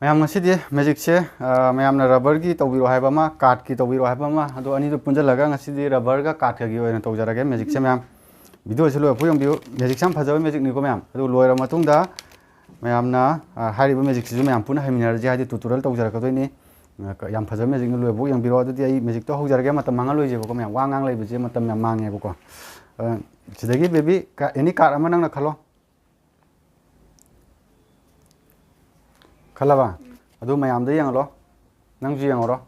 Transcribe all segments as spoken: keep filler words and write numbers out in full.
ꯃꯌꯥꯝ, ꯉꯁꯤꯗꯤ magicꯁꯦ, ꯑ, ꯃꯌꯥꯝꯅ rubberꯒꯤ ꯇꯧꯕꯤꯔꯣ ꯍꯥꯏꯕ ꯑꯃ, cardꯀꯤ ꯇꯧꯕꯤꯔꯣ ꯍꯥꯏꯕ ꯑꯃ, ꯑꯗꯣ ꯑꯅꯤꯗꯨ ꯄꯨꯟꯁꯤꯜꯂꯒ ꯉꯁꯤꯗꯤ rubberꯒ cardꯀꯒꯤ ꯑꯣꯏꯅ ꯇꯧꯖꯔꯒꯦ magicꯁꯦ ꯃꯌꯥꯝ꯫ Videoꯁꯦ ꯂꯣꯏꯐꯥꯎ ꯌꯦꯡꯕꯤꯌꯨ꯫ Magicꯁꯦ ꯌꯥꯝ ꯐꯖꯕ magicꯅꯤꯀꯣ ꯃꯌꯥꯝ꯫ ꯑꯗꯨ ꯂꯣꯏꯔꯕ ꯃꯇꯨꯡꯗ ꯃꯌꯥꯝꯅ, ꯑ, ꯍꯥꯏꯔꯤꯕ magicꯁꯤꯁꯨ ꯃꯌꯥꯝ ꯄꯨꯟꯅ ꯍꯩꯃꯤꯟꯅꯔꯁꯤ, ꯍꯥꯏꯗꯤ tutorial ꯇꯧꯖꯔꯛꯀꯗꯣꯏꯅꯤ꯫ ꯑ, ꯌꯥꯝ ꯐꯖꯕ magicꯅꯤ, ꯂꯣꯏꯐꯥꯎ ꯌꯦꯡꯕꯤꯔꯣ꯫ ꯑꯗꯨꯗꯤ ꯑꯩ magicꯇꯣ ꯍꯧꯖꯔꯒꯦ, ꯃꯇꯝ ꯃꯥꯡꯍꯜꯂꯣꯏꯁꯦꯕꯀꯣ ꯃꯌꯥꯝ, ꯋꯥ ꯉꯥꯡ ꯂꯩꯕꯁꯦ ꯃꯇꯝ ꯌꯥꯝ ꯃꯥꯡꯉꯦꯕꯀꯣ꯫ ꯑ, ꯁꯤꯗꯒꯤ baby, ꯀ-, any card ꯑꯃ ꯅꯪꯅ ꯈꯜꯂꯣ꯫ ꯈꯜꯂꯕ? ꯑꯗꯨ ꯃꯌꯥꯝꯗ ꯌꯦꯡꯍꯜꯂꯣ꯫ ꯅꯪꯁꯨ ꯌꯦꯡꯉꯨꯔꯣ꯫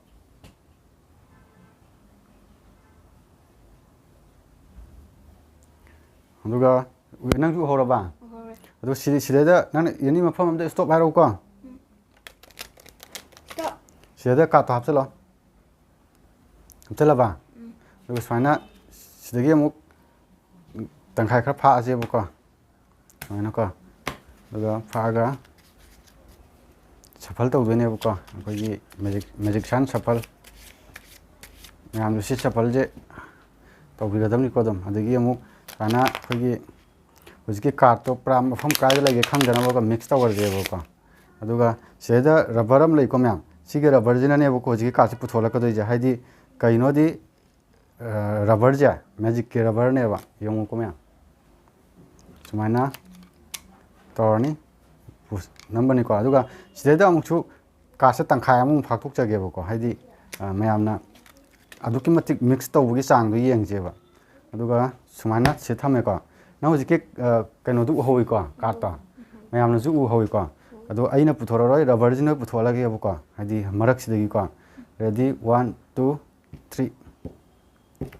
ꯑꯗꯨꯒ ꯅꯪꯁꯨ ꯎꯍꯧꯔꯕ? ꯎꯍꯧꯔꯦ꯫ ꯑꯗꯨ ꯁꯤ-, ꯁꯤꯗꯩꯗ ꯅꯪꯅ any ꯃꯐꯝ ꯑꯃꯗ stop ꯍꯥꯏꯔꯛꯎꯀꯣ꯫ Stop꯫ ꯁꯤꯗꯩꯗ cardꯇꯣ ꯍꯥꯞꯆꯤꯜꯂꯣ꯫ ꯍꯥꯞꯆꯤꯜꯂꯕ? ꯎꯝ꯫ ꯑꯗꯨꯒ ꯁꯨꯃꯥꯏꯅ ꯁꯤꯗꯒꯤ ꯑꯃꯨꯛ ꯇꯪꯈꯥꯏ ꯈꯔ ꯐꯥꯛꯑꯁꯦꯕꯀꯣ꯫ ꯁꯨꯃꯥꯏꯅꯀꯣ꯫ ꯑꯗꯨꯒ ꯐꯥꯛꯑꯒ shuffle ꯇꯧꯗꯣꯏꯅꯦꯕꯀꯣ꯫ ꯑꯩꯈꯣꯏꯒꯤ magic, magician shuffle꯫ ꯃꯌꯥꯝꯁꯨ ꯁꯤ shuffleꯁꯦ ꯇꯧꯕꯤꯒꯗꯕꯅꯤꯀꯣ ꯑꯗꯨꯝ꯫ ꯑꯗꯒꯤ ꯑꯃꯨꯛ ꯁꯨꯃꯥꯏꯅ ꯑꯩꯈꯣꯏꯒꯤ ꯍꯧꯖꯤꯛꯀꯤ cardꯇꯣ ꯄꯨꯔꯥ ꯃꯐꯝ ꯀꯥꯏꯗ ꯂꯩꯒꯦ ꯈꯪꯗꯅꯕꯀꯣ mix ꯇꯧꯔꯁꯦꯕꯀꯣ꯫ ꯑꯗꯨꯒ ꯁꯤꯗꯩꯗ rubber ꯑꯃ ꯂꯩꯀꯣ ꯃꯌꯥꯝ꯫ ꯁꯤꯒꯤ rubberꯁꯤꯅꯅꯦꯕꯀꯣ ꯍꯧꯖꯤꯛꯀꯤ cardꯁꯦ ꯄꯨꯊꯣꯛꯂꯛꯀꯗꯣꯏꯁꯦ꯫ ꯍꯥꯏꯗꯤ ꯀꯩꯅꯣꯗꯤ, ꯑ, rubberꯁꯦ magicꯀꯤ rubberꯅꯦꯕ꯫ ꯌꯦꯡꯉꯨꯀꯣ ꯃꯌꯥꯝ꯫ ꯁꯨꯃꯥꯏꯅ ꯇꯧꯔꯅꯤ꯫ Push ꯅꯝꯕꯅꯤꯀꯣ꯫ ꯑꯗꯨꯒ ꯁꯤꯗꯩꯗ ꯑꯃꯨꯛꯁꯨ cardꯁꯦ ꯇꯪꯈꯥꯏ ꯑꯃꯃꯨꯛ ꯐꯥꯛꯇꯣꯛꯆꯒꯦꯕꯀꯣ꯫ ꯍꯥꯏꯗꯤ, ꯑ, ꯃꯌꯥꯝꯅ ꯑꯗꯨꯛꯀꯤ ꯃꯇꯤꯛ mix ꯇꯧꯕꯒꯤ ꯆꯥꯡꯗꯣ ꯌꯦꯡꯁꯦꯕ꯫ ꯑꯗꯨꯒ ꯁꯨꯃꯥꯏꯅ ꯁꯤ ꯊꯝꯃꯦꯀꯣ꯫ ꯅꯪ ꯍꯧꯖꯤꯛꯀꯤ, ꯑ, ꯀꯩꯅꯣꯗꯨ ꯎꯍꯧꯋꯤꯀꯣ, cardꯇꯣ? ꯃꯌꯥꯝꯅꯁꯨ ꯎꯍꯧꯋꯤꯀꯣ? ꯑꯗꯣ ꯑꯩꯅ ꯄꯨꯊꯣꯔꯛꯑꯔꯣꯏ, rubberꯁꯤꯅ ꯄꯨꯊꯣꯛꯍꯜꯂꯒꯦꯕꯀꯣ, ꯍꯥꯏꯗꯤ ꯃꯔꯛꯁꯤꯗꯒꯤꯀꯣ꯫ Ready, one, two, three.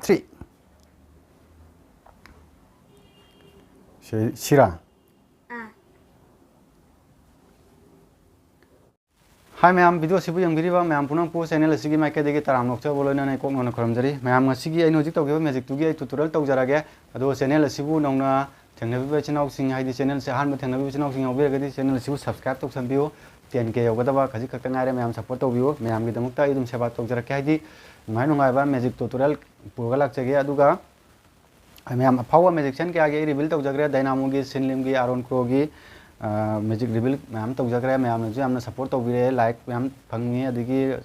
Three. ꯁꯤ-, ꯁꯤꯔꯥ? ꯑꯥ꯫ Hi ꯃꯌꯥꯝ, video ꯑꯁꯤꯕꯨ ꯌꯦꯡꯕꯤꯔꯤꯕ ꯃꯌꯥꯝ ꯄꯨꯝꯅꯃꯛꯄꯨ channel ꯑꯁꯤꯒꯤ ꯃꯥꯏꯀꯩꯗꯒꯤ ꯇꯔꯥꯝꯅ ꯑꯣꯛꯆꯕ ꯂꯣꯏꯅꯅ ꯏꯀꯣꯛ ꯅꯧꯅ ꯈꯨꯔꯨꯝꯖꯔꯤ꯫ ꯃꯌꯥꯝ, ꯉꯁꯤꯒꯤ ꯑꯩꯅ ꯍꯧꯖꯤꯛ ꯇꯧꯈꯤꯕ magicꯇꯨꯒꯤ ꯑꯩ tutorial ꯇꯧꯖꯔꯒꯦ꯫ ꯑꯗꯣ channel ꯑꯁꯤꯕꯨ ꯅꯧꯅ ꯊꯦꯡꯅꯕꯤꯕ ꯏꯆꯤꯟ ꯏꯅꯥꯎꯁꯤꯡ, ꯍꯥꯏꯗꯤ channelꯁꯦ ꯑꯍꯥꯟꯕ ꯊꯦꯡꯅꯕꯤꯕ ꯏꯆꯤꯟ ꯏꯅꯥꯎꯁꯤꯡ ꯌꯥꯎꯕꯤꯔꯒꯗꯤ channel ꯑꯁꯤꯕꯨ subscribe ꯇꯧꯁꯟꯕꯤꯌꯨ꯫ Ten K ꯌꯧꯒꯗꯕ ꯈꯖꯤꯛ ꯈꯛꯇ ꯉꯥꯏꯔꯦ꯫ ꯃꯌꯥꯝ support ꯇꯧꯕꯤꯌꯨ꯫ ꯃꯌꯥꯝꯒꯤꯗꯃꯛꯇ ꯑꯩ ꯑꯗꯨꯝ ꯁꯦꯕꯥ ꯇꯧꯖꯔꯛꯀꯦ꯫ ꯍꯥꯏꯗꯤ ꯅꯨꯡꯉꯥꯏ ꯅꯨꯡꯉꯥꯏꯕ magic tutorial ꯄꯨꯔꯒ ꯂꯥꯛꯆꯒꯦ꯫ ꯑꯗꯨꯒ ꯑꯩ ꯃꯌꯥꯝ ꯑꯐꯥꯎꯕ magician ꯀꯌꯥꯒꯤ ꯑꯩ reveal ꯇꯧꯖꯈ꯭ꯔꯦ꯫ Dynamoꯒꯤ, ꯁꯤꯟꯂꯤꯝꯒꯤ, ꯑꯥꯔꯣꯟ ꯀ꯭ꯔꯣꯒꯤ, ꯃꯦꯖꯤꯛ ꯔꯤꯕꯤꯜ ꯃꯌꯥꯝ ꯇꯧꯖꯈ꯭ꯔꯦ꯫ ꯃꯌꯥꯝꯅꯁꯨ ꯌꯥꯝꯅ ꯁꯞꯄꯣꯔꯠ ꯇꯧꯕꯤꯔꯛꯑꯦ, ꯂꯥꯏꯛ ꯃꯌꯥꯝ ꯐꯪꯉꯤ, ꯑꯗꯒꯤ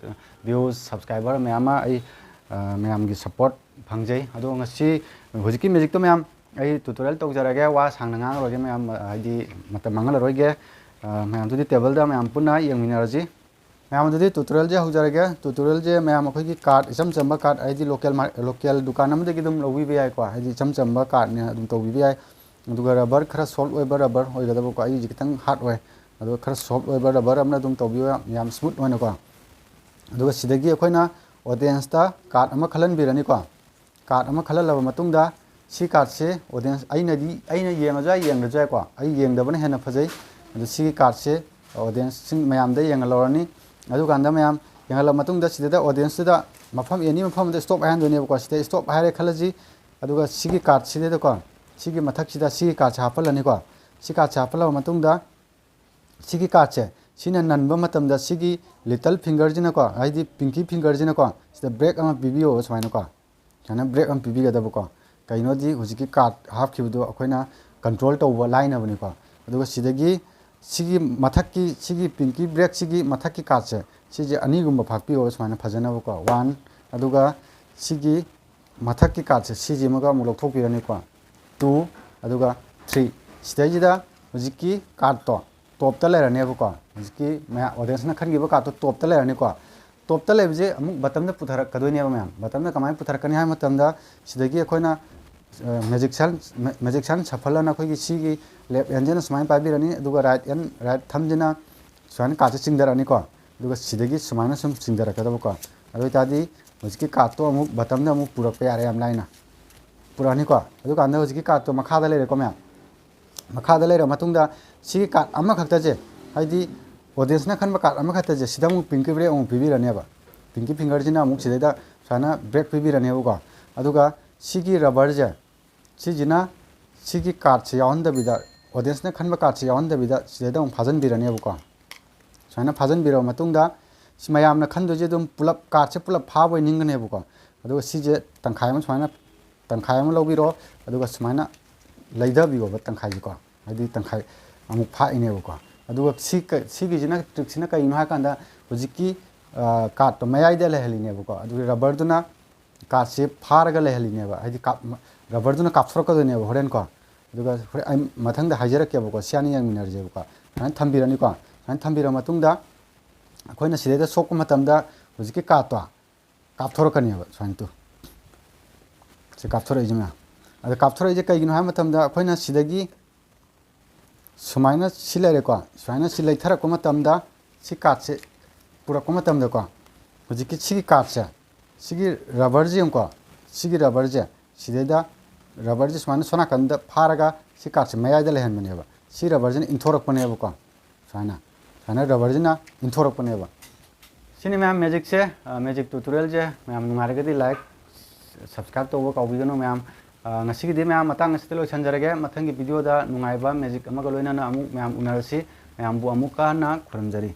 ꯚ꯭ꯌꯨꯁ, ꯁꯕꯁꯀ꯭ꯔꯥꯏꯕꯔ ꯃꯌꯥꯝ ꯑꯃ ꯑꯩ ꯃꯌꯥꯝꯒꯤ ꯁꯞꯄꯣꯔꯠ ꯐꯪꯖꯩ꯫ ꯑꯗꯣ ꯉꯁꯤ ꯍꯧꯖꯤꯛꯀꯤ ꯃꯦꯖꯤꯛꯇꯣ ꯃꯌꯥꯝ ꯑꯩ ꯇ꯭ꯌꯨꯇꯣꯔꯤꯌꯦꯜ ꯇꯧꯖꯔꯒꯦ, ꯋꯥ ꯁꯥꯡꯅ ꯉꯥꯡꯉꯔꯣꯏꯒꯦ ꯃꯌꯥꯝ, ꯍꯥꯏꯗꯤ ꯃꯇꯝ ꯃꯥꯡꯍꯜꯂꯔꯣꯏꯒꯦ꯫ ꯃꯌꯥꯝꯗꯨꯗꯤ ꯇꯦꯕꯜꯗ ꯃꯌꯥꯝ ꯄꯨꯟꯅ ꯌꯦꯡꯃꯤꯟꯅꯔꯁꯤ꯫ ꯃꯌꯥꯝ ꯑꯗꯨꯗꯤ ꯇ꯭ꯌꯨꯇꯣꯔꯤꯌꯦꯜꯁꯦ ꯍꯧꯖꯔꯒꯦ꯫ ꯇ꯭ꯌꯨꯇꯣꯔꯤꯌꯦꯜꯁꯦ ꯃꯌꯥꯝ ꯑꯩꯈꯣꯏꯒꯤ ꯀꯥꯔꯠ ꯏꯆꯝ ꯆꯝꯕ ꯀꯥꯔꯠ, ꯍꯥꯏꯗꯤ ꯂꯣꯀꯦꯜ ꯃꯥꯔ-, ꯂꯣꯀꯦꯜ ꯗꯨꯀꯥꯟ ꯑꯃꯗꯒꯤ ꯑꯗꯨꯝ ꯂꯧꯕꯤꯕ ꯌꯥꯏꯀꯣ, ꯍꯥꯏꯗꯤ ꯏꯆꯝ ꯆꯝꯕ ꯀꯥꯔꯠꯅꯦ ꯑꯗꯨꯝ ꯇꯧꯕꯤꯕ ꯌꯥꯏ꯫ ꯑꯗꯨꯒ ꯔꯕꯔ ꯈꯔ ꯁꯣꯐ ꯑꯣꯏꯕ ꯔꯕꯔ ꯑꯣꯏꯒꯗꯕꯀꯣ, ꯑꯩꯒꯤꯁꯦ ꯈꯤꯇꯪ ꯍꯥꯔꯗ ꯑꯣꯏ꯫ ꯑꯗꯣ ꯈꯔ ꯁꯣꯐ ꯑꯣꯏꯕ ꯔꯕꯔ ꯑꯃꯅ ꯑꯗꯨꯝ ꯇꯧꯕꯤꯌꯣ, ꯌꯥꯝ ꯁ꯭ꯃꯨꯠ ꯑꯣꯏꯅꯀꯣ꯫ ꯑꯗꯨꯒ ꯁꯤꯗꯒꯤ ꯑꯩꯈꯣꯏꯅ ꯑꯣꯗꯤꯌꯦꯟꯁꯇ ꯀꯥꯔꯠ ꯑꯃ ꯈꯜꯍꯟꯕꯤꯔꯅꯤꯀꯣ꯫ ꯀꯥꯔꯠ ꯑꯃ ꯈꯜꯍꯜꯂꯕ ꯃꯇꯨꯡꯗ ꯁꯤ ꯀꯥꯔꯠꯁꯦ ꯑꯣꯗꯤꯌꯦꯟꯁ ꯑꯩꯅꯗꯤ, ꯑꯩꯅ ꯌꯦꯡꯉꯁꯨ ꯌꯥꯏ, ꯌꯦꯡꯗ꯭ꯔꯁꯨ ꯌꯥꯏꯀꯣ, ꯑꯩ ꯌꯦꯡꯗꯕꯅ ꯍꯦꯟꯅ ꯐꯖꯩ꯫ ꯑꯗꯣ ꯁꯤꯒꯤ ꯀꯥꯔꯠꯁꯦ ꯑꯣꯗꯤꯌꯦꯟꯁꯁꯤꯡ ꯃꯌꯥꯝꯗ ꯌꯦꯡꯍꯜꯂꯧꯔꯅꯤ꯫ ꯑꯗꯨꯀꯥꯟꯗ ꯃꯌꯥꯝ ꯌꯦꯡꯍꯜꯂꯕ ꯃꯇꯨꯡꯗ ꯁꯤꯗꯩꯗ ꯑꯣꯗꯤꯌꯦꯟꯁꯇꯨꯗ ꯃꯐꯝ, ꯑꯦꯅꯤ ꯃꯐꯝ ꯑꯃꯗ ꯁ꯭ꯇꯣꯞ ꯍꯥꯏꯍꯟꯗꯣꯏꯅꯦꯕꯀꯣ꯫ ꯁꯤꯗ ꯁ꯭ꯇꯣꯞ ꯍꯥꯏꯔꯦ ꯈꯜꯂꯁꯤ꯫ ꯑꯗꯨꯒ ꯁꯤꯒꯤ ꯀꯥꯔꯠꯁꯤꯗꯩꯗꯀꯣ, ꯁꯤꯒꯤ ꯃꯊꯛꯁꯤꯗ ꯁꯤꯒꯤ ꯀꯥꯔꯠꯁꯦ ꯍꯥꯞꯍꯜꯂꯅꯤꯀꯣ꯫ ꯁꯤ ꯀꯥꯔꯠꯁꯦ ꯍꯥꯞꯍꯜꯂꯕ ꯃꯇꯨꯡꯗ ꯁꯤꯒꯤ ꯀꯥꯔꯠꯁꯦ, ꯁꯤꯅ ꯅꯟꯕ ꯃꯇꯝꯗ ꯁꯤꯒꯤ ꯂꯤꯇꯜ ꯐꯤꯡꯒꯔꯁꯤꯅꯀꯣ, ꯍꯥꯏꯗꯤ ꯄꯤꯡꯀꯤ ꯐꯤꯡꯒꯔꯁꯤꯅꯀꯣ, ꯁꯤꯗ ꯕ꯭ꯔꯦꯛ ꯑꯃ ꯄꯤꯕꯤꯌꯣꯕ ꯁꯨꯃꯥꯏꯅꯀꯣ꯫ ꯁꯨꯃꯥꯏꯅ ꯕ꯭ꯔꯦꯛ ꯑꯃ ꯄꯤꯕꯤꯒꯗꯕꯀꯣ꯫ ꯀꯩꯅꯣꯗꯤ ꯍꯧꯖꯤꯛꯀꯤ ꯀꯥꯔꯠ ꯍꯥꯞꯈꯤꯕꯗꯣ ꯑꯩꯈꯣꯏꯅ ꯀꯟꯇ꯭ꯔꯣꯜ ꯇꯧꯕ ꯂꯥꯏꯅꯕꯅꯤꯀꯣ꯫ ꯑꯗꯨꯒ ꯁꯤꯗꯒꯤ ꯁꯤꯒꯤ ꯃꯊꯛꯀꯤ, ꯁꯤꯒꯤ ꯄꯤꯡꯀꯤ ꯕ꯭ꯔꯦꯛꯁꯤꯒꯤ ꯃꯊꯛꯀꯤ ꯀꯥꯔꯠꯁꯦ, ꯁꯤꯁꯦ ꯑꯅꯤꯒꯨꯝꯕ ꯐꯥꯛꯄꯤꯌꯣꯕ ꯁꯨꯃꯥꯏꯅ ꯐꯖꯅꯕꯀꯣ꯫ ꯋꯥꯟ, ꯑꯗꯨꯒ ꯁꯤꯒꯤ ꯃꯊꯛꯀꯤ ꯀꯥꯔꯠꯁꯦ ꯁꯤꯁꯤꯃꯒ ꯑꯃꯨꯛ ꯂꯧꯊꯣꯛꯄꯤꯔꯅꯤꯀꯣ꯫ ꯇꯨ, ꯑꯗꯨꯒ ꯊ꯭ꯔꯤ꯫ ꯁꯤꯗꯩꯁꯤꯗ ꯍꯧꯖꯤꯛꯀꯤ ꯀꯥꯔꯠꯇꯣ ꯇꯣꯞꯇ ꯂꯩꯔꯅꯦꯕꯀꯣ꯫ ꯍꯧꯖꯤꯛꯀꯤ ꯃꯌꯥꯝ ꯑꯣꯗꯤꯌꯦꯟꯁꯅ ꯈꯟꯈꯤꯕ ꯀꯥꯔꯠꯇꯣ ꯇꯣꯞꯇ ꯂꯩꯔꯅꯤꯀꯣ꯫ ꯇꯣꯞꯇ ꯂꯩꯕꯁꯦ ꯑꯃꯨꯛ ꯕꯇꯝꯗ ꯄꯨꯊꯔꯛꯀꯗꯣꯏꯅꯦꯕ ꯃꯌꯥꯝ꯫ ꯕꯇꯝꯗ ꯀꯃꯥꯏꯅ ꯄꯨꯊꯔꯛꯀꯅꯤ ꯍꯥꯏꯕ ꯃꯇꯝꯗ, ꯁꯤꯗꯒꯤ ꯑꯩꯈꯣꯏꯅ, ꯑ, ꯃꯦꯖꯤꯛꯁꯤꯌꯥꯟ, ꯃꯦ-, ꯃꯦꯖꯤꯛꯁꯤꯌꯥꯟ ꯁꯐꯜ ꯑꯅ ꯑꯩꯈꯣꯏꯒꯤ ꯁꯤꯒꯤ ꯂꯦꯐ ꯍꯦꯟꯁꯤꯅ ꯁꯨꯃꯥꯏꯅ ꯄꯥꯏꯕꯤꯔꯅꯤ, ꯑꯗꯨꯒ ꯔꯥꯏꯠ ꯍꯦꯟ, ꯔꯥꯏꯠ ꯊꯝꯁꯤꯅ ꯁꯨꯃꯥꯏꯅ ꯀꯥꯔꯠꯁꯦ ꯆꯤꯡꯊꯔꯛꯑꯅꯤꯀꯣ꯫ ꯑꯗꯨꯒ ꯁꯤꯗꯒꯤ ꯁꯨꯃꯥꯏꯅ ꯁꯨꯝ ꯆꯤꯡꯊꯔꯛꯀꯗꯕꯀꯣ꯫ ꯑꯗꯨ ꯑꯣꯏꯇꯥꯔꯗꯤ ꯍꯧꯖꯤꯛꯀꯤ ꯀꯥꯔꯠꯇꯣ ꯑꯃꯨꯛ ꯕꯇꯝꯗ ꯑꯃꯨꯛ ꯄꯨꯔꯛꯄ ꯌꯥꯔꯦ ꯌꯥꯝ ꯂꯥꯏꯅ꯫ ꯄꯨꯔꯛꯑꯅꯤꯀꯣ꯫ ꯑꯗꯨꯀꯥꯟꯗ ꯍꯧꯖꯤꯛꯀꯤ ꯀꯥꯔꯠꯇꯣ ꯃꯈꯥꯗ ꯂꯩꯔꯦꯀꯣ ꯃꯌꯥꯝ꯫ ꯃꯈꯥꯗ ꯂꯩꯔ ꯃꯇꯨꯡꯗ ꯁꯤꯒꯤ ꯀꯥꯔꯠ ꯑꯃꯈꯛꯇꯁꯦ, ꯍꯥꯏꯗꯤ ꯑꯣꯗꯤꯌꯦꯟꯁꯅ ꯈꯟꯕ ꯀꯥꯔꯠ ꯑꯃꯈꯛꯇꯁꯦ, ꯁꯤꯗ ꯑꯃꯨꯛ ꯄꯤꯡꯀꯤ ꯕ꯭ꯔꯦꯛ ꯑꯃꯨꯛ ꯄꯤꯕꯤꯔꯅꯦꯕ꯫ ꯄꯤꯡꯀꯤ ꯐꯤꯡꯒꯔꯁꯤꯅ ꯑꯃꯨꯛ ꯁꯤꯗꯩꯗ ꯁꯨꯃꯥꯏꯅ ꯕ꯭ꯔꯦꯛ ꯄꯤꯕꯤꯔꯅꯦꯕꯀꯣ꯫ ꯑꯗꯨꯒ ꯁꯤꯒꯤ ꯔꯕꯔꯁꯦ, ꯁꯤꯁꯤꯅ ꯁꯤꯒꯤ ꯀꯥꯔꯠꯁꯦ ꯌꯥꯎꯍꯟꯗꯕꯤꯗ, ꯑꯣꯗꯤꯌꯦꯟꯁꯅ ꯈꯟꯕ ꯀꯥꯔꯠꯁꯦ ꯌꯥꯎꯍꯟꯗꯕꯤꯗ ꯁꯤꯗꯩꯗ ꯑꯃꯨꯛ ꯐꯥꯖꯤꯟꯕꯤꯔꯅꯦꯕꯀꯣ꯫ ꯁꯨꯃꯥꯏꯅ ꯐꯥꯖꯤꯟꯕꯤꯔꯕ ꯃꯇꯨꯡꯗ, ꯁꯤ ꯃꯌꯥꯝꯅ ꯈꯟꯗꯣꯏꯁꯦ ꯑꯗꯨꯝ ꯄꯨꯂꯞ, ꯀꯥꯔꯠꯁꯦ ꯄꯨꯂꯞ ꯐꯥꯕꯣꯏ ꯅꯤꯡꯒꯅꯦꯕꯀꯣ꯫ ꯑꯗꯨꯒ ꯁꯤꯁꯦ ꯇꯪꯈꯥꯏ ꯑꯃ ꯁꯨꯃꯥꯏꯅ, ꯇꯪꯈꯥꯏ ꯑꯃ ꯂꯧꯕꯤꯔꯣ, ꯑꯗꯨꯒ ꯁꯨꯃꯥꯏꯅ ꯂꯩꯊꯕꯤꯌꯣꯕ ꯇꯪꯈꯥꯏꯁꯦꯀꯣ꯫ ꯍꯥꯏꯗꯤ ꯇꯪꯈꯥꯏ, ꯑꯃꯨꯛ ꯐꯥꯛꯏꯅꯦꯕꯀꯣ꯫ ꯑꯗꯨꯒ ꯁꯤ ꯀ- ꯁꯤꯒꯤꯁꯤꯅ, ꯇ꯭ꯔꯤꯛꯁꯤꯅ ꯀꯩꯒꯤꯅꯣ ꯍꯥꯏ ꯀꯥꯟꯗ, ꯍꯧꯖꯤꯛꯀꯤ ꯀꯥꯔꯠꯇꯣ ꯃꯌꯥꯏꯗ ꯂꯩꯍꯜꯂꯤꯅꯦꯕꯀꯣ꯫ ꯑꯗꯨꯒ ꯔꯕꯔꯗꯨꯅ ꯀꯥꯔꯠꯁꯦ ꯐꯥꯔꯒ ꯂꯩꯍꯜꯂꯤꯅꯦꯕ, ꯍꯥꯏꯗꯤ ꯀꯥꯞ- ꯔꯕꯔꯗꯨꯅ ꯀꯥꯞꯊꯣꯔꯛꯀꯗꯣꯏꯅꯦꯕ ꯍꯣꯔꯦꯟꯀꯣ꯫ ꯑꯗꯨꯒ ꯍꯣꯔꯦꯟ ꯑꯩ ꯃꯊꯪꯗ ꯍꯥꯏꯖꯔꯛꯀꯦꯕꯀꯣ, ꯁꯤ ꯍꯥꯟꯅ ꯌꯦꯡꯃꯤꯟꯅꯔꯁꯦꯕꯀꯣ꯫ ꯁꯨꯃꯥꯏꯅ ꯊꯝꯕꯤꯔꯅꯤꯀꯣ꯫ ꯁꯨꯃꯥꯏꯅ ꯊꯝꯕꯤꯔ ꯃꯇꯨꯡꯗ ꯑꯩꯈꯣꯏꯅ ꯁꯤꯗꯩꯗ ꯁꯣꯛꯄ ꯃꯇꯝꯗ ꯍꯧꯖꯤꯛꯀꯤ ꯀꯥꯔꯠꯇꯣ ꯀꯥꯞꯊꯣꯔꯛꯀꯅꯦꯕ, ꯁꯨꯃꯥꯏꯅ ꯇꯨ꯫ ꯁꯤ ꯀꯥꯞꯊꯣꯔꯛꯏꯁꯦ ꯃꯌꯥꯝ꯫ ꯑꯗ ꯀꯥꯞꯊꯣꯔꯛꯏꯁꯦ ꯀꯩꯒꯤꯅꯣ ꯍꯥꯏꯕ ꯃꯇꯝꯗ, ꯑꯩꯈꯣꯏꯅ ꯁꯤꯗꯒꯤ ꯁꯨꯃꯥꯏꯅ ꯁꯤ ꯂꯩꯔꯦꯀꯣ, ꯁꯨꯃꯥꯏꯅ ꯁꯤ ꯂꯩꯊꯔꯛꯄ ꯃꯇꯝꯗ, ꯁꯤ ꯀꯥꯔꯠꯁꯦ ꯄꯨꯔꯛꯄ ꯃꯇꯝꯗꯀꯣ, ꯍꯧꯖꯤꯛꯀꯤ ꯁꯤꯒꯤ ꯀꯥꯔꯠꯁꯦ, ꯁꯤꯒꯤ ꯔꯕꯔꯁꯦ ꯌꯦꯡꯉꯨꯀꯣ, ꯁꯤꯒꯤ ꯔꯕꯔꯁꯦ, ꯁꯤꯗꯩꯗ ꯔꯕꯔꯁꯦ ꯁꯨꯃꯥꯏꯅ ꯁꯣꯝ ꯅꯥꯀꯟꯗ ꯐꯥꯔꯒ ꯁꯤ ꯀꯥꯔꯠꯁꯦ ꯃꯌꯥꯏꯗ ꯂꯩꯍꯟꯕꯅꯦꯕ꯫ ꯁꯤ ꯔꯕꯔꯁꯤꯅ ꯏꯟꯊꯣꯔꯛꯄꯅꯦꯕꯀꯣ, ꯁꯨꯃꯥꯏꯅ, ꯁꯨꯃꯥꯏꯅ ꯔꯕꯔꯁꯤꯅ ꯏꯟꯊꯣꯔꯛꯄꯅꯦꯕ꯫ ꯁꯤꯅꯤ ꯃꯌꯥꯝ ꯃꯦꯖꯤꯛꯁꯦ꯫ ꯑ, ꯃꯦꯖꯤꯛ ꯇ꯭ꯌꯨꯇꯣꯔꯤꯌꯦꯜꯁꯦ ꯃꯌꯥꯝ ꯅꯨꯡꯉꯥꯏꯔꯒꯗꯤ ꯂꯥꯏꯛ, ꯁꯕꯁꯀ꯭ꯔꯥꯏꯕ ꯇꯧꯕ ꯀꯥꯎꯕꯤꯒꯅꯨ ꯃꯌꯥꯝ꯫ ꯑ, ꯉꯁꯤꯒꯤꯗꯤ ꯃꯌꯥꯝ ꯃꯇꯥꯡ ꯑꯁꯤꯗ ꯂꯣꯏꯁꯤꯟꯖꯔꯒꯦ꯫ ꯃꯊꯪꯒꯤ ꯚꯤꯗꯤꯑꯣꯗ ꯅꯨꯡꯉꯥꯏꯕ ꯃꯦꯖꯤꯛ ꯑꯃꯒ ꯂꯣꯏꯅꯅ ꯑꯃꯨꯛ ꯃꯌꯥꯝ ꯎꯅꯔꯁꯤ꯫ ꯃꯌꯥꯝꯕꯨ ꯑꯃꯨꯛꯀ ꯍꯟꯅ ꯈꯨꯔꯨꯝꯖꯔꯤ꯫